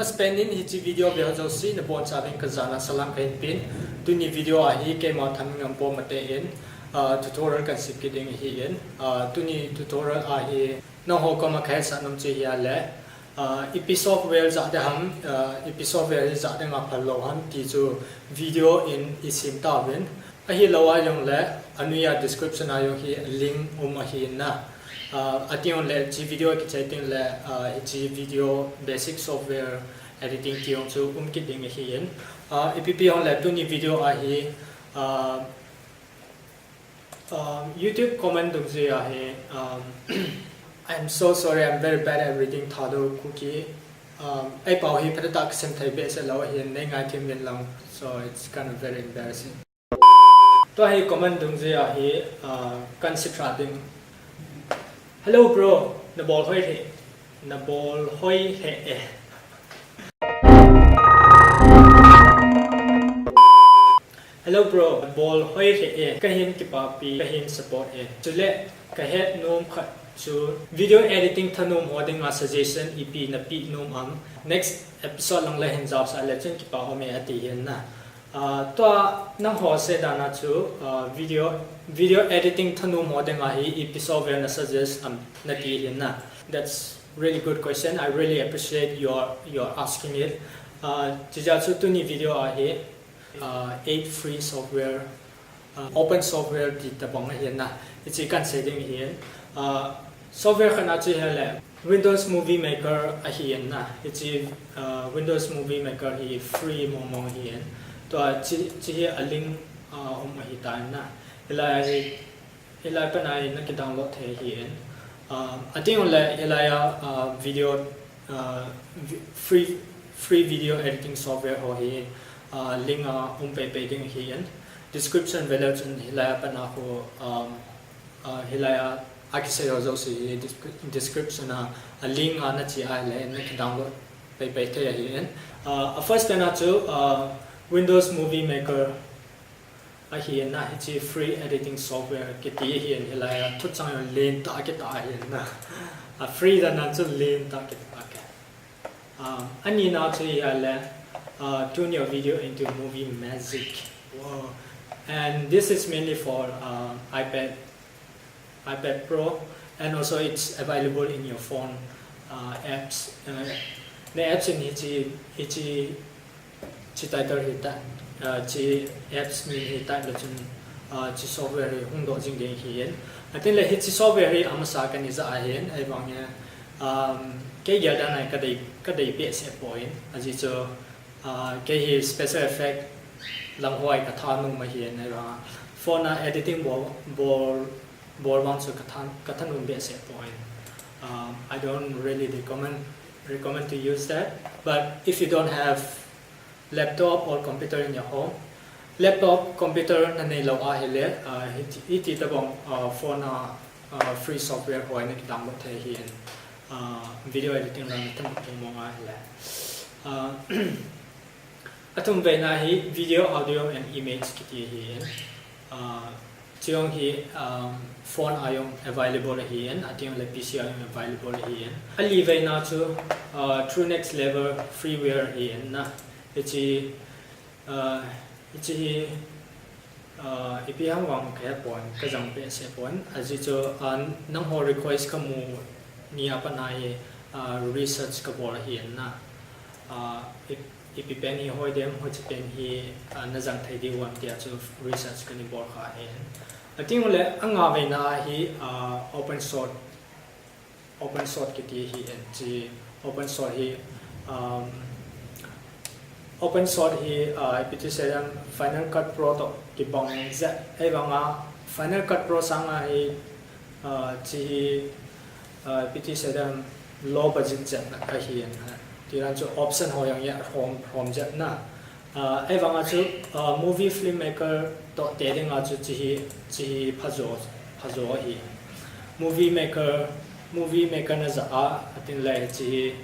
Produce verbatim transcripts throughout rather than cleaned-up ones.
Spending hiche video ve ho jouse nabonchauvin kajana salam kahin pen. Tuni video a hi keima Thanmingam Poma te in, ah, tutorial kahin sem kit ding ahin. Ah, tuni tutorial a hi nangho koma kahetsah nom chu hi ahile, ah, ipi software jah ding ham, ah, ipi software hi jah ding a phal lou ham ti chu video in isem tauvin. Ahilou a jongle, anoi a description a jong hi link um ahi na. Ah, ati jongle, hiche video kichai tengle, ah, hiche video basic software editing ti jong chu um kit ding ahin. Ah, ipi pi jongle, tuni video a hi, ah, ah, YouTube comment dungjuiya hi, um, I'm so sorry, I'm very bad at reading Thadou Kuki. Um, eipao hi phatah a kasem thei behseh lou ahin, neingaithem uvin lang. So it's kind of very embarrassing. Tua hi comment dungjuiya hi, ah, kahin seidoh ding. Hello bro, nabol hoi lheh, nabol hoi lheh e. Hello bro, nabol hoi lheh e. Kahin kipapi, kahin support e. Chule, kahet nom khat chu video editing thanom ho dinga suggestion ipi napeh nom am. Next episode lang le hin jaosah le chun kipa um e ati ahin na. Ah, tua nangho seidan a chu, ah, video, video editing thanom ho dinga hi ipi software na suggest am nati ahin na. That's really good question. I really appreciate your, your asking it. Ah, chujeh chu tuni video a hi, ah, eight free software, ah, open software ti tabang ahin na. Hiche kahin sei ding ahin. Ah, software khat na chu hi le Windows Movie Maker ahin na. Hiche, ah, Windows Movie Maker hi free mong mong ahin. Tua hiche, hiche hi a link, ah, um ahitan na. Hilai a hi, hilai a pat a hi na kidownload thei ahin. Ah, ati jongle hilai a, ah, video, ah, vi-, free, free video editing software ho hi, ah, link a um pei pei ding ahin. Description ve le chun hilai a pat a ho, um, ah, hilai a, akisei ho jouse hi descri-, description a, a link a nache a hile na kidownload pei pei thei ahin. Ah, a first pen a chu, ah, Windows Movie Maker ahin na, hiche free editing software kiti ahin, hilai a thuchang jong lentah a kitah ahin na. A free dan a chu lentah a kitah a. Um, ani na chu hi le, uh, turn your video into movie magic. Wow. And this is mainly for, uh, iPad, iPad Pro, and also it's available in your phone, uh, apps. Uh, the apps in hiche, hiche, hiche title hi type, uh, hiche apps min hi type le chun, uh, hiche software hi hung doh jing ding ahin. Atin le hiche software hi amasa kana jah ahin, ahivang in, um, kei gel dan a hi kadei, kadei behseh poi. Ajeh chu, uh, kei hi special effect lang ho a hi kathanom ahin, ahivang a phone a editing bol, bol, bol vang chu kathan, kathanom behseh poi. Um, I don't really recommend, recommend to use that. But if you don't have laptop or computer in your home, laptop, computer nanei lou a hile, uh, hiti, hiti tabang, uh, phone a, uh, free software ho hi na kidownload thei ahin, uh, video editing lang nathanom mong mong a hile. Uh, athum veina hi video, audio and image kiti ahin. Uh, chujong hi, um, phone a jong available ahin, ati jongle P C a jong available ahin. Ali veina chu, uh, True Next Level Freeware ahin na. Hiche, uh, hiche hi, uh, ipi ham vang kahe pon, kajang behseh pon. Ajeh chu, uh, nangho request kamu ni a pat a hi, uh, research kabol ahin na. Uh, i- Ipi pen hi hoi dem, hoiche pen hi, ah, najang thei diu ham tia chu research kana bol kha ahin. Ati jongle anga veina hi, ah, open source, open source kiti ahin, hiche open source hi, um, open source hi, ah, ipi ti sei dem Final Cut Pro toh kibang jep, ahivang a Final Cut Pro sang a hi, ah, hiche hi, ah, ipi ti sei dem low budget jep na ahin. Tidan chu option ho jong hi ahom, hom jep na. Ah, ahivang a chu, ah, movie filmmaker toh te ding a chu hiche hi, hiche hi phajo, phajo ahi. Movie maker, movie maker najah a, atin le hiche hi,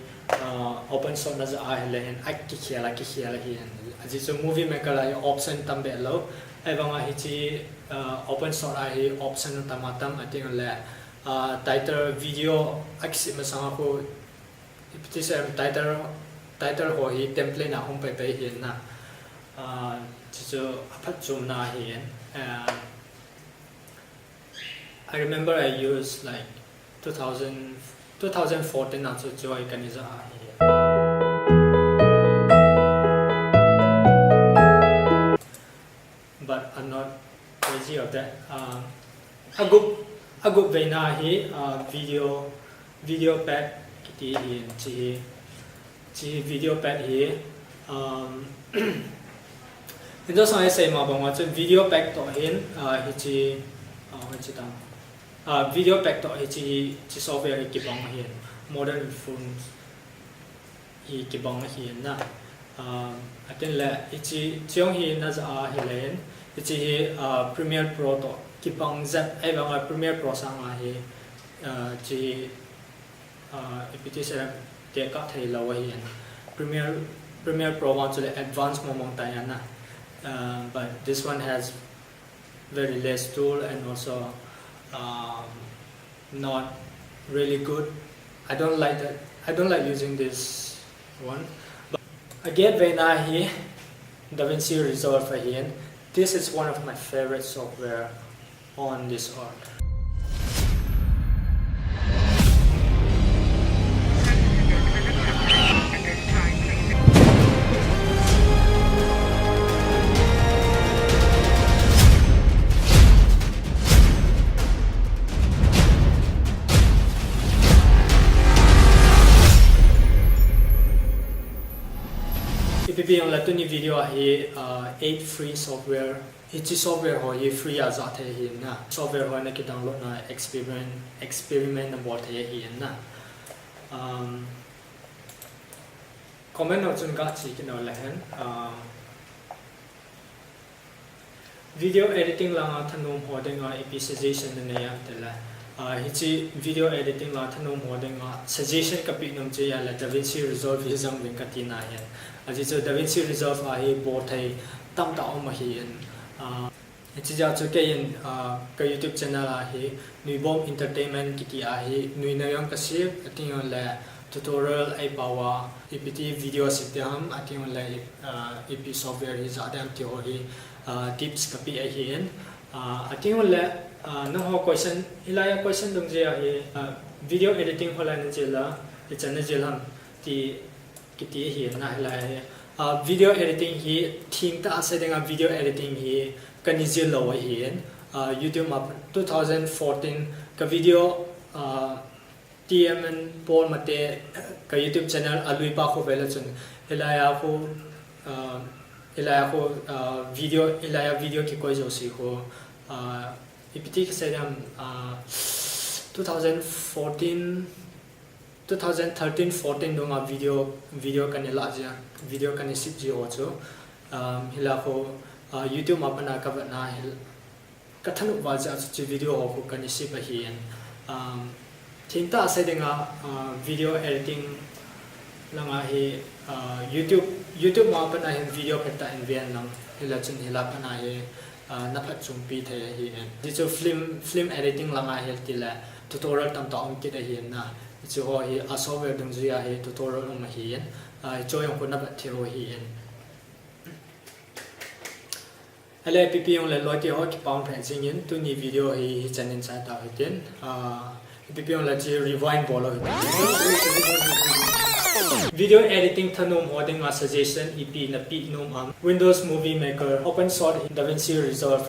ah, open source najah a hile hin akikhel a, kikhel ahin. Ajeh chu movie maker a hi option tam behlou. Ahivang a hiche, ah, open source a hi option atam atam, ati jongle, ah, title video akisem masang a khu, ipi ti sei dem title Title ho hi template na hung pai pai hin na. Ah, chu chu aphatchomna hin. Ah, I remember I used like two thousand, two thousand fourteen na chu chu ai kani ja a hi. But I'm not crazy of that. Uh, a gup, a gup veina hi, uh, video, video pack kiti hin chi hi, chi video pack hi, um, in the song I say ma bang wa chu video pack to hin, uh, hi chi, uh, hi chi tam. Uh, video pack to hi chi, chi software hi kibang hin modern phones hi kibang ahi na. Um, atin le, hichi, chiong hi na ja a hi len, hichi hi, uh, Premiere Pro to kibang jep, ai bang a Premiere Pro sang a hi, uh, chi, uh, ipi ti se te ka thei lo ahi na. Premiere, Premiere Pro vang chu le advanced mong mong tai na. Uh, but this one has very less tool and also, um, not really good. I don't like that. I don't like using this one. But a get veina hi DaVinci Resolve ahin. This is one of my favorite software on this earth. Ipi pi jong le tuni video a hi, uh, eight free software. Hichi software ho hi free a ja thei ahi na. Software ho na ki download na experiment, experiment na bol thei ahi na. Um, comment ho chun ka chi kit nau le hen. Um, video editing langa thanom ho dinga ipi suggestion na nei am ti le. Ah, hichi video editing la thanom ho dinga suggestion ka pe nom chu ahile DaVinci Resolve hi jang vin ka ti na hin. Ajeh chu DaVinci Resolve a hi bol thei tamtah um ahi in. Ah, hichi jeh chu kei in, ah, ka YouTube channel a hi Nuibom Entertainment kiti a hi nui na jong ka sep, atin jong le tutorial ai pao a, ipi ti video sep ding ham, atin jong le, ah, ipi software hi ja ding ham ti ho hi, ah, tips ka pe ahi in. Ah, atin jong le, ah, nangho question, hilai a question dungjuia hi, ah, video editing ho lai na jil a, ichan na jil ham ti kiti ahi na hilai hi. Ah, video editing hi, thengtah a sei dinga video editing hi ka nei jil lou ahi in. Ah, YouTube ma two thousand fourteen ka video, ah, T M N Paul Mate, ka YouTube channel a lui pa khu ve le chun, hilai a khu, ah, hilai a khu, ah, video, hilai a video kikoi jouse khu, ah, ipi ti ka sei ding ham, ah, two thousand fourteen, two thousand thirteen fourteen dunga video, video ka nei lah jia, video ka nei sep ji ho chu, um, hilai khu, ah, YouTube ma pat a ka vet na hil, ka thanop val jeh a chu hichi video ho khu ka nei sep ahi in. Um, thengtah a sei dinga, ah, video editing langa hi, ah, YouTube, YouTube ma pat a hin video phabep tah in ven lang, hilai chun hilai pat a hi, ah, na phatchompi thei ahi in. Hichu film, film editing langa hi ti le tutorial tamtah um kit ahi in na. Hichi ho hi a software dungjuia hi tutorial um ahi in. Ah, hichu jong khu na vet thei u ahi in. Ahile ipi pi jong le loi te ho kipa um phat jing in tuni video hi hichan in chai tau hitin. Ah, ipi pi jong le hichi rewind bol lou hitin. Video editing thanom ho dinga suggestion ipi na pe nom am. Windows Movie Maker, open source DaVinci Resolve.